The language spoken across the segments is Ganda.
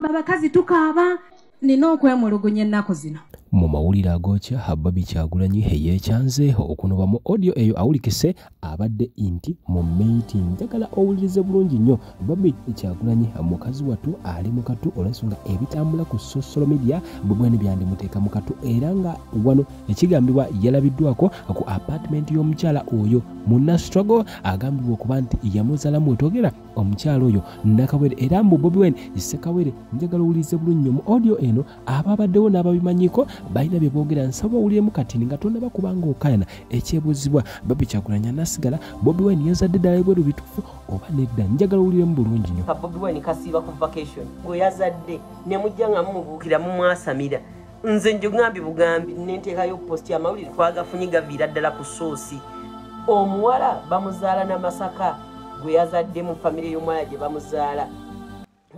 Abakazi tukaaba nina okwemulugunya ennaku zino. Mu mawulire agookya, Bobi Kyagulanyi yeekyanze okunoba mu audio eyo awulikise abadde nti mu meeting. Njagala owulirize bulungi nnyo. Bobi Kyagulanyi mukazi wattu ali mu katu olw'ensonga ebitambula ku social media bwe byandimuteeka mu katu, era nga wano ekigambibwa yalabiddwako ku apartment y'omukyala oyo munna struggle agambibwa okuba nti yamuzaalamu wetwogera omukyala oyo Nakawere, era mbu Bobi Wine Ssekawere. Njagala owulirize bulungi nnyo mu audio eno, ababaddewo n'ababimanyiko balina bye boogera. Nsaba owuliremu katini nga tonnaba kubanga okayana ekyebuuzibwa Bobi Kyagulanyi anasigala, Bobi Wine yazadde ddala ebweru bituufu oba nedda? Njagala owuliremu bulungi nnyo. Bobi Wine kasiiba ku vacation gwe yazadde ne mujja nga mumubuukira mumwasamira. Nze njogambye bugambi nenteekayo post y'amawulire twagafunye gaviira ddala ku soosi. Omuwala bamuzaala na Masaka gwe yazadde mu famire y'omuwala gye bamuzaala.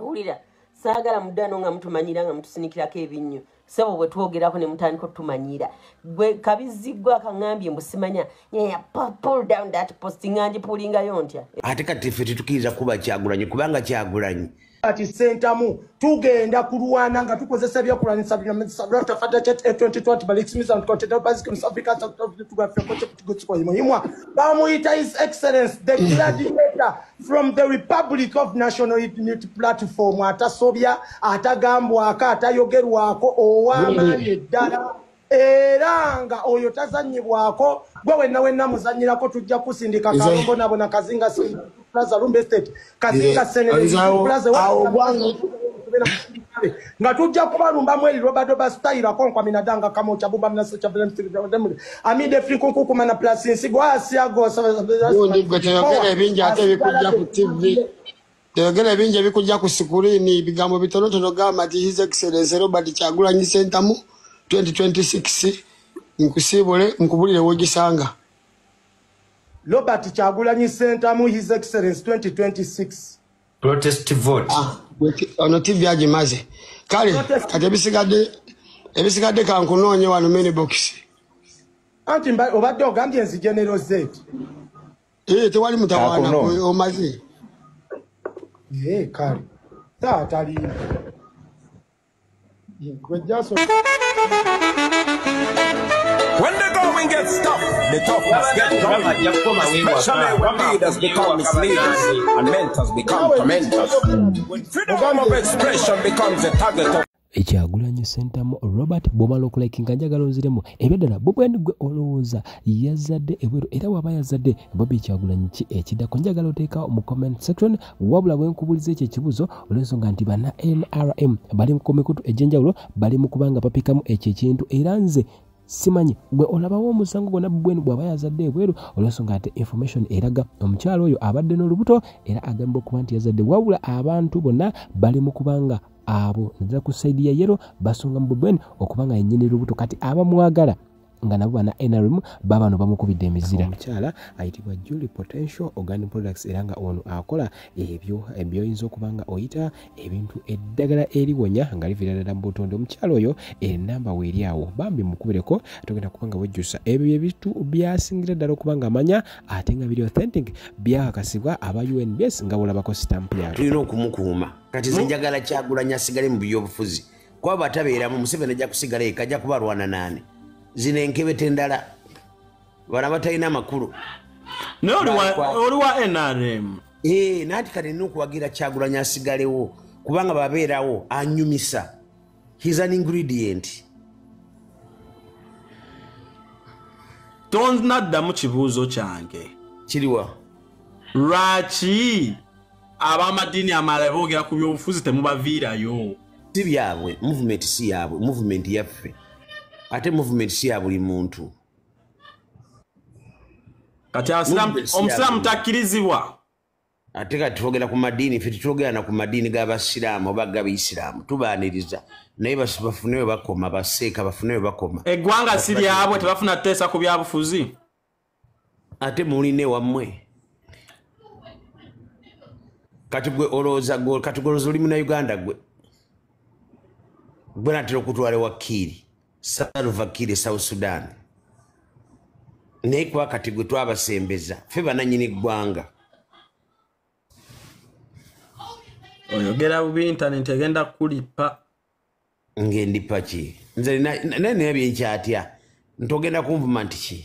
Owulira, saagala muddano nga mutumanyira nga mutusinikirako ebinnyo. Ssebo bwe twogerako ne mutandika otumanyiira. Gwe kabizzi gwe akaŋŋambye mbu simanya, pull down that post, nga ngipulingayo ntya? Ate kati ffe tetukkiriza kuba Kyagulanyi kubanga Kyagulanyi ati Sentamu tugenda kulwana nga tukozesa ebyokulwanyisa bino bamuyita His Excellence the Gladiator from the Republic of National Unity Platform, atasobya, atagambwako, atayogerwako, ow'amaanyi eddala, era nga oyo tazannyibwako. Gwe wenna wenna muzannyirako, tujja kusindika Kalongo nabo na Kazinga Plaza, Lumbe State, Kazinga Plaza, nga tujja kubalumbamu eri Robert style akonkwa minadanga kamocha bumba mnasecha amide frikunkuku na plus nsigo asiago. Gundi gwe teyogera ebingi ate ebikujja ku TV, teyogera ebingi ebikujja ku sikurini, ebigambo bitonotono. Gamba nti His Excellence Robert Kyagulanyi Sentamu 2026, nkusiibule nkubulire wogisanga. Robert Kyagulanyi Sentamu, His Excellence 2026. Protest vote. Ah, ono TV agimaze kale. Kati ebisigadde kankunoonye wano mini box. Anti obadde ogambye nzi General Z. Eh, tewali mutawaana, omaze. Eh, kale taata alimba gwe jaso. When the going gets tough, the tough must get going. Especially when leaders become misleaders and mentors become tormentors. When freedom of expression becomes a target of Kyagulanyi Sentamu Robert, bw'omala okulikinga njagala onziremu ebyaddala. Bobi Wine gwe olowooza yazadde ebweru? Era waba yazadde Bobi Kyagulanyi, ki ekiddako? Njagala oteekawo mu comment section. Wabula bwe nkubuuliza ekyo ekibuuzo olw'ensonga nti banna NRM bali ku mikutu egy'enjawulo bali mu kubanga bapikamu ekyo ekintu, era nze simanyi gwe olabawo omusango gwonna bwenu bw'aba yazadde ebweru, olw'ensonga ate information eraga omukyalo oyo abadde n'olubuto era agambibwa okuba nti yazadde. Wabula abantu bonna bali mu kubanga abo naddala ku side ya yellow basonga mu Bobi Wine okuba nga yennyini lubuto. Kati abamwagala nga nabo bana NRM babano bamukubidde emizira. Omukyala ayitibwa Julie Potential Organic Products, era nga ono akola ebyo ebyoyinza okuba nga oyita ebintu eddagala eriwonya nga liviira ddala mu butonde. Omukyala oyo enamba weeri awo, bambi mukubireko, togenda kuba nga wejjusa. Ebyo byebintu byasingira ddala okuba nga amanya ate nga biri authentic, byakakasibwa aba UNBS nga bolabako stamp yaabwe. Tulina okumukuuma. Kati nze njagala Kyagulanyi asigale mu byobufuzi, kuba bw'atabeeramu Museveni ajja kusigala eka, ajja kubalwana naani zino enkebete endala bano batalina amakulu. Naye oli wa NRM. Eh, nanti kati nina okuwagira Kyagulanyi asigalewo kubanga babeerawo anyumisa. He's an ingredient. Tonaddamu kibuuzo kyange. Kiriwa? Lwaki ab'amadiini amalala boogera ku byobufuzi temubaviirayo? Si byabwe. Movement si yaabwe, movement yaffe, ate movement si ya buli muntu. Kati omusiraamu takkirizibwa? Ate kati twogera ku madiini, ffe tetwogera na ku madiini g'abasiraamu oba g'abaisiraamu. Tubaaniriza, naye bafune we bakoma, baseeka bafune we bakoma. Eggwanga si lyabwe? Tebafuna tteesa ku byabufuzi? Ate mulina ewammwe. Kati gwe olowooza, kati gwe olowooza oli munauganda? Gwe natera okutwala ewa Kiiri, Salva Kiir, South Sudan, naye kuba kati gwe twabasembeza ffe bananyini ggwanga. Oyogera bubi, internet egenda kulipa. Ngendipa ki? Nze nina byenkyatya ntogenda kunvuma nti ki?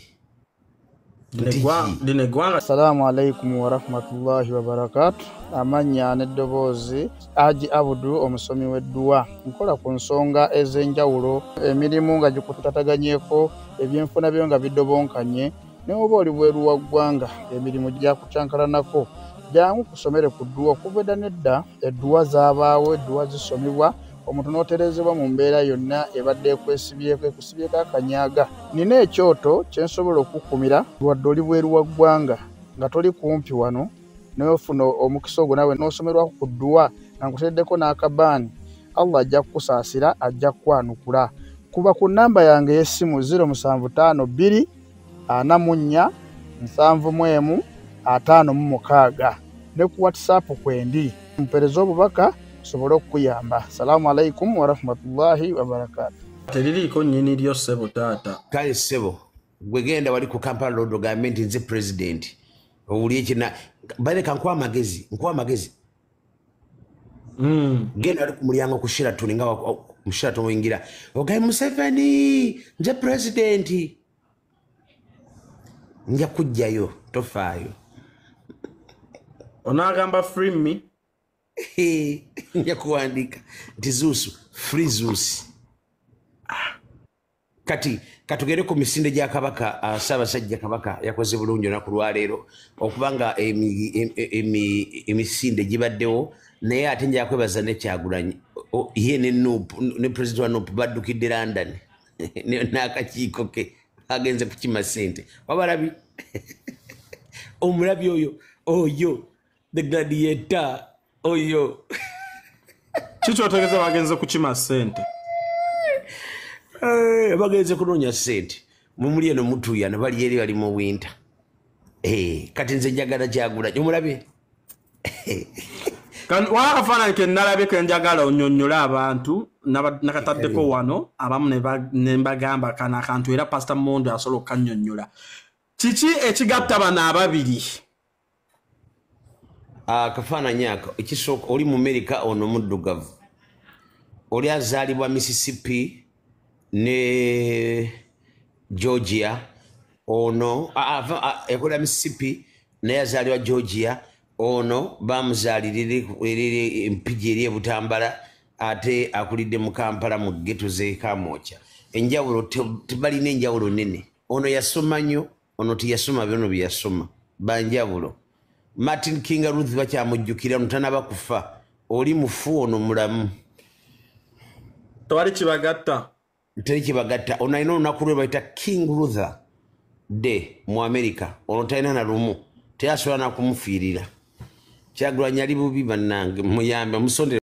Assalamu alaikum warahmatullahi wabarakatuh. Amannya n'eddoboozi Haji Abudu, omusomi w'edduwa. Nkola ku nsonga ez'enjawulo, emirimu nga gikutataganyeko, ebyenfuna byo nga bidobonkanye, ne oba oli bweru wa ggwanga emirimu gyakucankalanako. Jangu kusomere ku dduwa. Okuva edda n'edda edduwa zaabaawo, edduwa zisomebwa omuntu n'oterezebwa mu mbeera yonna ebadde ekwesibyeko, ekusibyeko akanyaga. Nina ekyoto kye nsobola okukumira wadde oli bweru wa ggwanga nga toli kumpi wano, n'ofuna omukisa ogwo naawe n'osomerwako ku dduwa nga nkuteereddeko n'akabaani. Allah ajja kukusaasira, ajja kukwanukula. Kuba ku nnamba yange ey'essimu 0752 44 71 56 ne ku WhatsApp kwendi, mpeereze obubaka nsobole okukuyamba. Assalamu alaikum warahmatullahi wabarakatuh. Teririiko nnyini lyo ssebo taata. Kale ssebo, gwe genda wali ku Kampala Road ogambe nti nze president. Owulire kina baleka nkuwa amagezi, nkuwa amagezi. Genda wali ku mulyango ku Sheraton, nga mu Sheraton oyingira, ogambe Museveni nze president. Nja kujjayo, tofaayo. Onaagamba free me? Nja kuwandiika nti Zuusu, free Zuusi. Kati katugende ku misinde gya Kabaka. Ssaabasajja Kabaka yakoze bulungi olunaku lwaleero okubanga emisinde gibaddewo, naye ate nja kwebaza ne Kyagulanyi ye ne NUP ne president wa NUP baddukidde London n'akakiiko ke agenze kukima ssente. Wabalabi omulabi oyo oyo the gladiator oyo. Kikyotegeeza bagenze kukima ssente? Bagenze kunoonya ssente. Mumuli eno mutuyana bali eri bali mu winter. Kati nze njagala Kyagulanyi omulabe. Wala akafaananyi ke nalabye ke njagala onnyonnyole abantu, nakataddeko wano abamu ne mbagamba kano akantu era Pastor Mondo asobola okukannyonnyola. Kiki ekigatta bano ababiri? Akafaananyi ako ekisooka, oli mu Amerika, ono muddugavu. Oli azaalibwa Mississippi ne Georgia, ono yakolera Mississippi naye azaalibwa Georgia. Ono bamuzaalira eri Mpigi eri e Butambala, ate akulidde mu Kampala mu ghetto z'e Kamwokya. Enjawulo tebalina enjawulo nene. Ono yasoma nnyo, ono teyasoma bino bye yasoma, banjawulo. Martin King Luther bakyamujjukira, ono tanaba kufa. Oli mufu, ono mulamu. Tewali kibagatta. Teri kibagatta. Ono alina olunaku lwe bayita King Luther Day mu America, ono talina na lumu, teyasobola nakumufiirira. Kyagulanyi ali bubi bannange, muyambe musondere.